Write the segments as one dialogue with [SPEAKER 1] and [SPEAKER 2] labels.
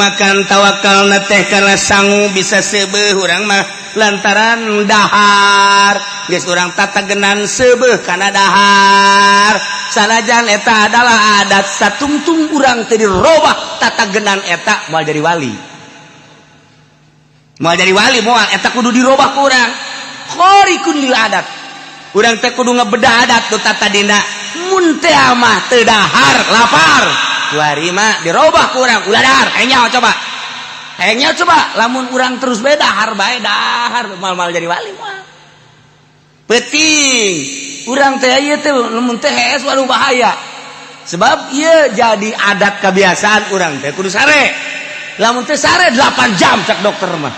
[SPEAKER 1] makan tawakal na teh karena sangu bisa seubeuh, urang mah lantaran dahar. Geus urang tatagenan seubeuh kana dahar. Sanajan eta adalah adat, satungtung urang teu dirobah tatagenan eta, moal jadi wali. Moal jadi wali, moal. Eta kudu dirobah ku urang. Khariqun lil adat. Urang teh kudu ngebedah adat tu tatadina. Mun teh mah teu dahar lapar. Kuari mah dirobah ku urang, ulah dahar. Hayang nyaho coba. Hayang nyaho coba, lamun urang terus bae dahar bae dahar, moal-moal jadi wali, moal. Penting. Urang teh ieu teh lamun teh hees, waduh, bahaya. Sebab ieu jadi adat kebiasaan urang teh kudu sare. Lamun teh sare 8 jam cak dokter mah.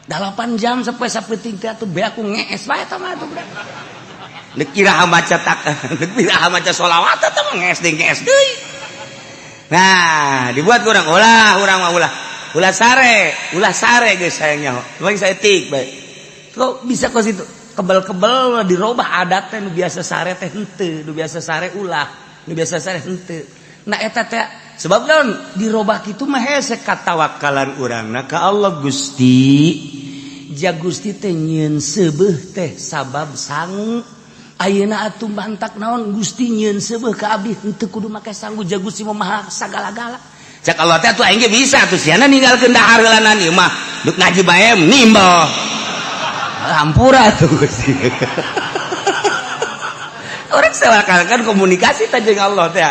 [SPEAKER 1] 8 jam sampai sapeting teh atuh beak ku ngees bae eta mah atuh, budak. Deuk iraha maca tak, deuk iraha maca sholawat, eta mah ngees deui, ngees deui. Nah, dibuat kurang ulah, urang mah ulah. Ulah sare, ulah sare geus hayang nyaho. Cuma saeutik bae. Kok bisa kos itu? Kebel-kebel dirobah adat teh, nu biasa sare teh henteu, nu biasa sare ulah, nu biasa sare henteu. Nah, eta teh sebab naon dirobah kitu mah hese katawakalan urangna ka Allah. Gusti, ja Gusti teh nyieun seubeuh teh sabab sangu. Ayeuna atuh mantak naon Gusti nyieun seubeuh ka abdi henteu kudu make sangu, ja Gusti mah maha sagala-gala. Cak Allah teh atuh aing ge bisa atuh siana ninggalkeun dahar heulanan, ieu mah duk ngaji bae nimbel. Hampura tuh Gusti. Urang kan komunikasi teh jeung Allah teh.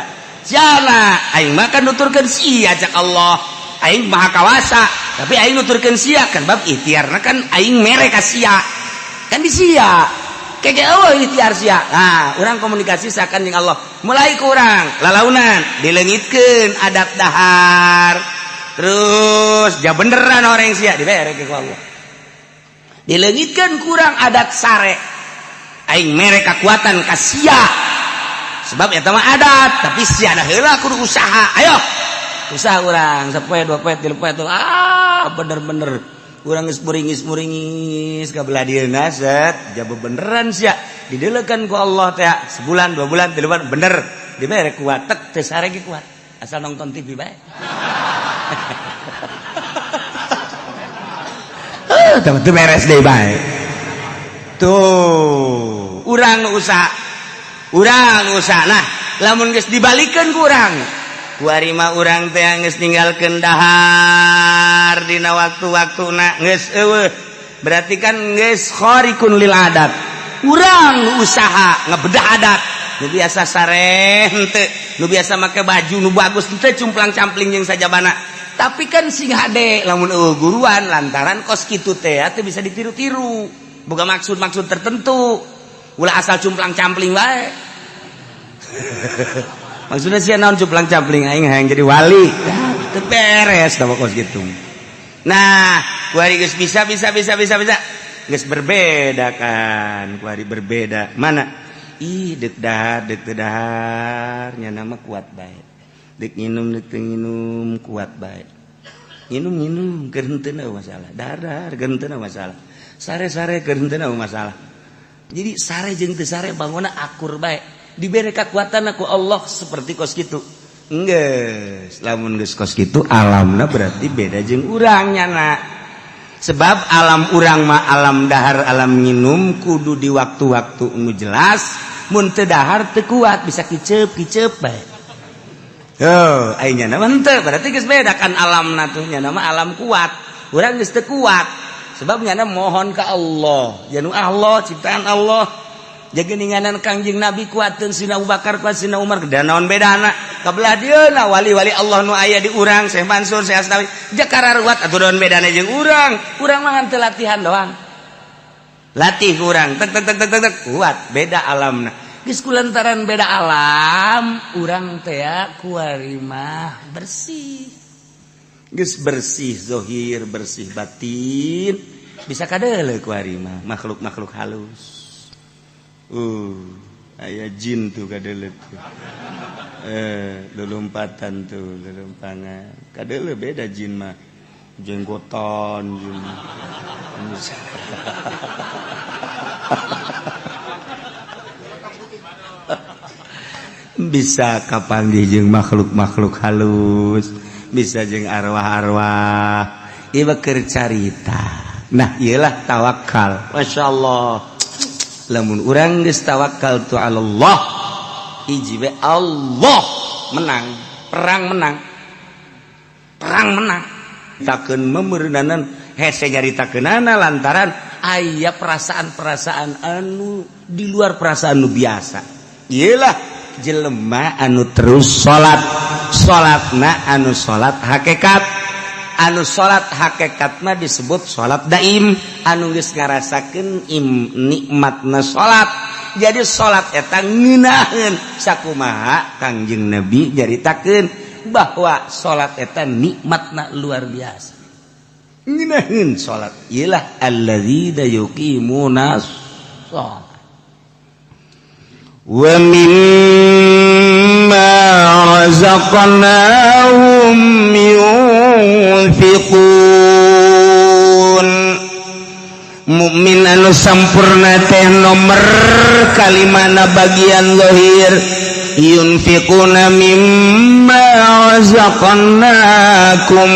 [SPEAKER 1] Siana aing mah kan nuturkeun sia, cak Allah. Aing maha kawasa, tapi aing nuturkeun sia kan bab ikhtiarna kan aing mere ka sia. Kan di sia. Keke eueuh ikhtiar sia. Nah, urang komunikasi sakan jeung Allah. Mulai kurang lalaunan dileungitkeun adat dahar. Terus ja beneran orang sia dibere ku Allah. Dileungitkeun kurang adat sare. Aing mere kekuatan ka sia. Sebab eta mah adat, tapi sia dah heula kudu usaha. Ayo. Usaha urang sapoe, dua poe, tilu poe tuh, ah, bener-bener urang geus muringis-muringis ka belah dieuna, set ja beneran sia dideulekeun ku Allah teh sebulan, 2 bulan, 3 bulan, bener dibere kuat tek teu sare ge kuat asal nonton TV bae. Eh, teu beres deui bae. Tuh, urang nu usaha. Urang usaha. Nah, lamun geus dibalikeun ku urang. Kuari mah urang teh geus ninggalkeun dahar dina waktu-waktuna geus eueuh. Berarti kan geus khariqun lil adat. Urang nu usaha ngebedah adat. Nu biasa sare henteu, nu biasa make baju nu bagus henteu, cumplang-campling jeung sajabana. Tapi kan sing hade lamun eueuh guruan, lantaran kos kitu teh teu bisa ditiru-tiru. Boga maksud-maksud tertentu. Ulah asal cumplang-campling bae. Maksudnya sih naon cumplang-campling, aing hayang jadi wali. Teu beres tah kos kitu. Nah, kuari geus bisa bisa bisa bisa bisa. Geus berbeda kan, kuari berbeda. Mana? Ih, deuk dahar, deuk teu dahar, nya mah kuat bae. Deuk nginum, deuk teu nginum, kuat bae. Nginum nginum keur henteu masalah. Dahar dahar keur henteu masalah. Sare-sare keur henteu masalah. Jadi sare jeung teu sare bangunna akur bae. Diberi kekuatan ku Allah seperti kos kitu. Geus, lamun geus kos kitu alamna berarti beda jeung urang nyana. Sebab alam urang mah alam dahar, alam minum kudu di waktu-waktu nu jelas, mun teu dahar teu kuat, bisa kiceup-kiceup bae. Oh, aing nyana mah henteu, berarti geus beda kan alamna tuh, nyana mah alam kuat. Urang geus teu kuat. Sebab nyana mohon ka Allah, janu Allah ciptaan Allah. Jageninganan Kangjeng Nabi kuateun, Sina Abu Bakar kuat, Sina Umar, dan naon bedana kabelah dieuna wali-wali Allah nu aya di urang, Syekh Mansur, Syekh Asnawi, jakara ruwat atuh, naon bedana jeung urang? Urang mah ngan teu latihan doang, latih urang tek tek tek tek tek, kuat. Beda alamna. Geus kulantaran beda alam, urang teh kuari mah bersih, geus bersih zohir, bersih batin, bisa kadeuleu kuari mah makhluk-makhluk halus. Aya jin tuh kadeuleu tuh. Eh, lulumpatan tuh, lulumpangan. Kadeuleu beda jin mah. Jenggotan jin. Bisa kapanggih jeung makhluk-makhluk halus. Bisa jeung arwah-arwah. Ieu keur carita. Nah, iyalah tawakal. Masya Allah. Lamun urang geus tawakal tu Allah, hiji we Allah menang, perang menang. Perang menang. Takeun memeureunanan hese nyaritakeunana lantaran aya perasaan-perasaan anu di luar perasaan nu biasa. Iyalah jelema anu terus salat, salatna anu salat hakikat. Anu salat hakikat mah disebut salat daim, anu geus ngarasakeun nikmatna salat. Jadi salat eta ngeunaheun sakumaha Kangjeng Nabi nyaritakeun bahwa salat eta nikmatna luar biasa. Ngeunaheun salat iyalah alladzina yuqimuna shalat wa mimma razaqnahum yunfiqun. Mukmin anu sampurna teh nomor kalimana bagian zahir yunfiquna mimma razaqnakum,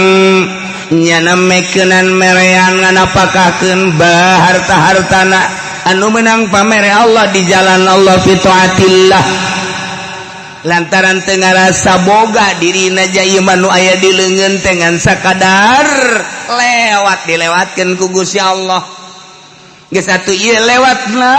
[SPEAKER 1] nyana mekenan merean nganapakakeun harta-hartana anu menang pamere Allah di jalan Allah fi taatillah. Lantaran teu ngarasa boga dirina jaya nu aya di leungeun teh ngan sakadar lewat dilewatkeun ku Gusti Allah. Geus atuh ieu lewatna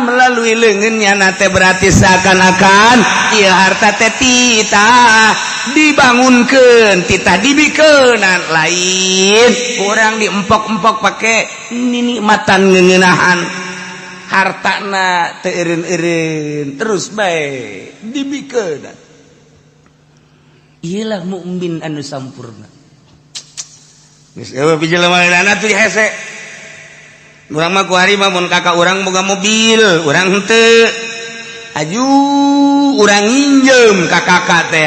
[SPEAKER 1] melalui leungeunnya na teh berarti seakan-akan ieu harta teh titah dibangunkeun, titah dibikeunan, lain kurang diempok-empok pake ninikmatan ngeuneunahan hartana teu eureun-eureun terus bae dibikeun. Iyalah mukmin anu sampurna. Geus eueuh jelema tuh hese. Urang mah kuari mah mun kakak urang boga mobil, urang henteu. Aju urang nginjem ka kakak teh.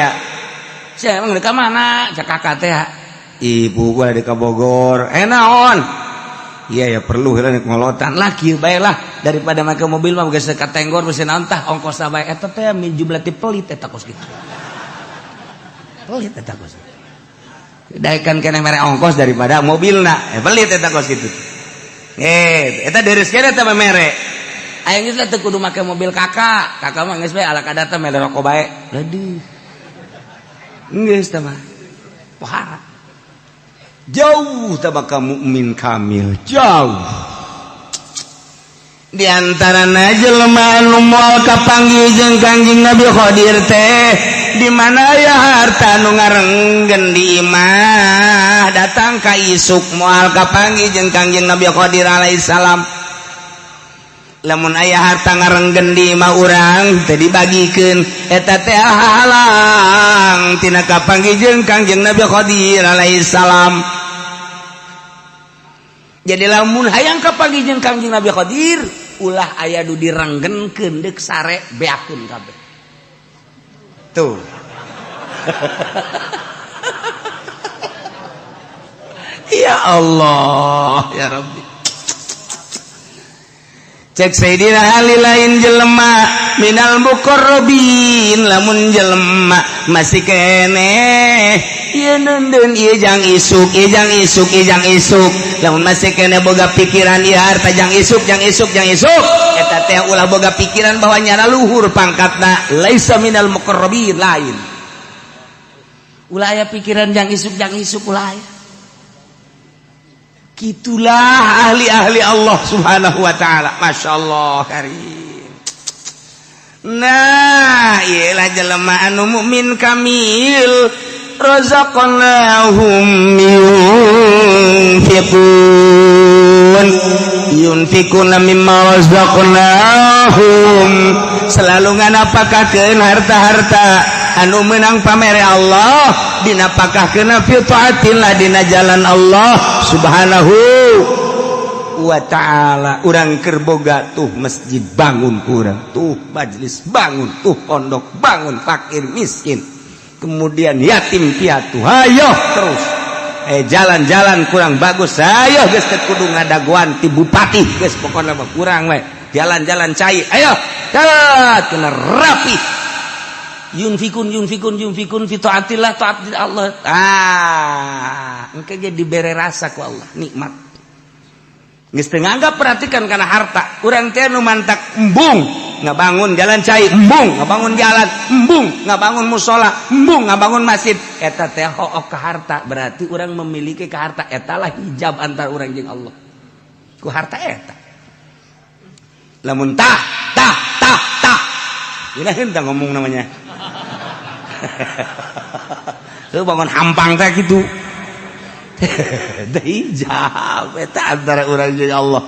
[SPEAKER 1] Sia emang ka mana? Cak kakak teh. Ibu gua di ka Bogor. Eh naon? Iya ya perlu heula ngolotan lah kieu bae lah daripada make mobil mah geus ka tenggor geus naon tah ongkos bae eta teh min jumlah ti pelit eta kos kitu. Pelit eta kos. Daekan keneh mere ongkos daripada mobilna. Eh pelit eta kos kitu. Eh eta deres keneh eta mere. Aing geus teu kudu make mobil kakak. Kakak mah geus bae ala kadar teh mere rokok bae. Aduh. Geus teh mah. Pohara. Jauh tabaka mukmin kamil, jauh. Di antarana jelema anu moal kapanggih jeung Kangjeng Nabi Khadir teh di mana ya harta nu ngarenggen di imah datang ka isuk moal kapanggih jeung Kangjeng Nabi Khadir alaihi salam. Lamun aya harta ngarenggen di imah urang teu dibagikeun eta teh halang tina kapanggih jeung Kangjeng Nabi Khadir alaihi salam. Jadi lamun hayang kapanggih jeung Kangjeng Nabi Khadir ulah aya nu direnggenkeun deuk sare beakeun kabeh. Tuh. Ya Allah, ya Rabbi. Cek Sayyidina Ali lain jelema minal muqarrabin lamun jelema masih keneh ieu neundeun ieu jang isuk ieu jang isuk ieu jang isuk lamun masih keneh boga pikiran ieu harta jang isuk jang isuk jang isuk eta teh ulah boga pikiran bahwa nyana luhur pangkatna laisa minal muqarrabin lain ulah aya pikiran jang isuk ulah aya. Gitulah ahli-ahli Allah Subhanahu wa taala. Masya Allah karim. Nah, iyalah jelema anu mukmin kamil razaqnahum yunfiqun yunfiquna mimma razaqnahum selalu nganapakakeun harta-harta anu menang pamere Allah dinapakahkeun fi taatillah dina jalan Allah Subhanahu wa ta'ala. Urang keur boga tuh masjid bangun kurang tuh majelis bangun tuh pondok bangun fakir miskin kemudian yatim piatu ayo terus jalan-jalan kurang bagus ayo geus teu kudu ngadagoan ti bupati geus pokona mah kurang we jalan-jalan cai ayo jalan kena rapi. Yunfikun yunfikun yunfikun fi taatillah, taat Allah. Ah, engke ge dibere rasa ku Allah nikmat. Geus teu nganggap perhatikan kana harta. Urang teh nu mantak embung ngabangun jalan cai, embung ngabangun jalan, embung ngabangun musola, embung ngabangun masjid. Eta teh hook ka harta, berarti urang memiliki ka harta. Eta lah hijab antar urang jeung Allah. Ku harta eta. Lamun tah tah tah tah. Gila henteu ngomong namanya. Lu bangun hampang teh gitu. Hijab eta antara urang jeung Allah.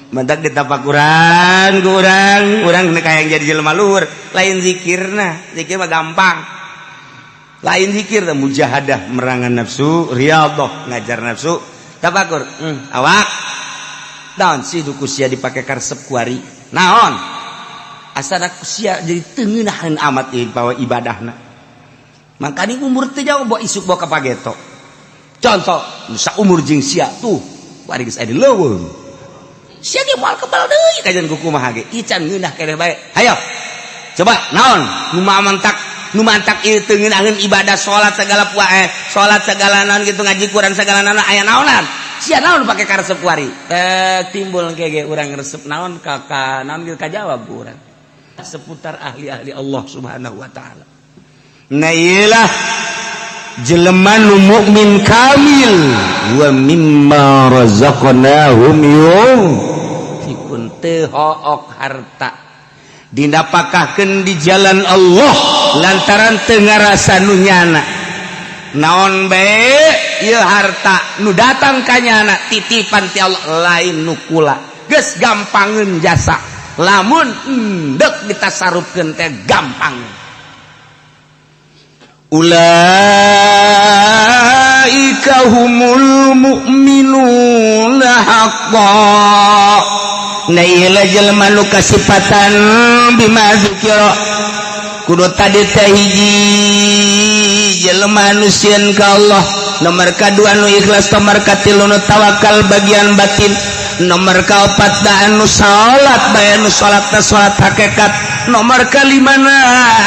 [SPEAKER 1] Mantak ditapakuran ku urang, urang kayak jadi jelema luhur, lain zikirna, zikir mah gampang. Lain zikir teh mujahadah merangan nafsu, riyadhah ngajar nafsu, tafakur. Awak. Naon sih duku sia dipake karesep kuari? Naon? Asana sia jadi teu ngeunaheun amat ieu bawa ibadahna. Makanya umur teh jauh bawa isuk bawa ka pageto. Contoh, nu umur jeung sia tuh, kuari geus aya di leuweung. Sia ge moal kebal deui kajian ku kumaha ge. Ican ngeunah keneh bae. Hayo. Coba naon nu mantak nu mantak ieu teu ngeunaheun ibadah salat segala puae, salat segala naon gitu ngaji Quran segala naon aya naonan. Sia naon pake karesep kuari? Timbul ge urang resep naon ka ka naon gitu kajawab ku urang. Seputar ahli-ahli Allah Subhanahu wa taala. Nah iyalah jelema nu mukmin kamil wa mimma razaqnahum yunfikun teu hook harta dinapakahkeun di jalan Allah lantaran teu ngarasa nu nyana naon bae ieu harta nu datang ka nyana titipan ti Allah lain nu kula geus gampangeun jasa lamun endek ditasarufkeun teh gampang. Ulaika humul mu'minuna haqqan. Nah ieu jelema nu kasipatan bima dzukira kudu tadi teh hiji jelema nu sieun ka Allah, nomor kadua nu ikhlas, nomor katilu nu tawakal bagian batin, nomor kaopat da anu salat bae anu salat teh salat hakikat, nomor kalimana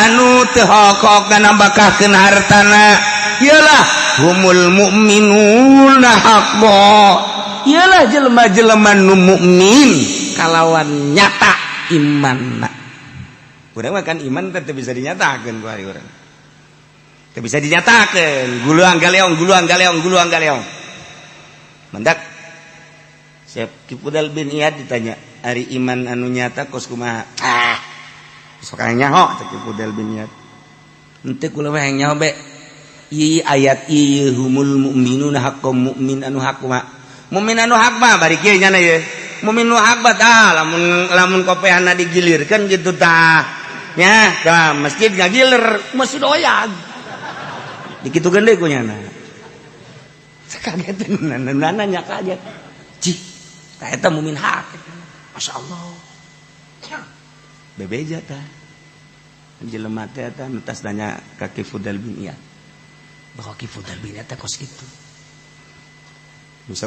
[SPEAKER 1] anu teu hokok nambahkeun hartana. Iyalah humul mu'minuna haqqan, iyalah jelema-jelema nu mukmin kalawan nyata imanna. Urang mah kan iman teh teu bisa dinyatakeun ku ari urang, teu bisa dinyatakeun, guluang galeong guluang galeong guluang galeong. Mendak Syekh Fudhail bin Iyad ditanya, ari iman anu nyata kos kumaha? Ah, sok nyaho cek Fudhail bin Iyad. Henteu kula mah nyaho be. Ieu ayat ieu humul mu'minuna haqqan, mukmin anu hak mah. Mukmin anu hak mah bari kieu nyana ieu. Mukmin nu hak mah tah lamun lamun kopehana digilirkeun kitu tah. Nya, tah masjid ngagilir, masjid oyag. Dikitukeun deui ku nyana. Kaget nanya kaget. Cih, tah eta mukmin hak. Masya Allah. Bebeja tah. Jelema teh eta nu tas nanya ka Ki Fudhail bin Iyad. Bahwa Ki Fudhail bin Iyad teh kos kitu. Bisa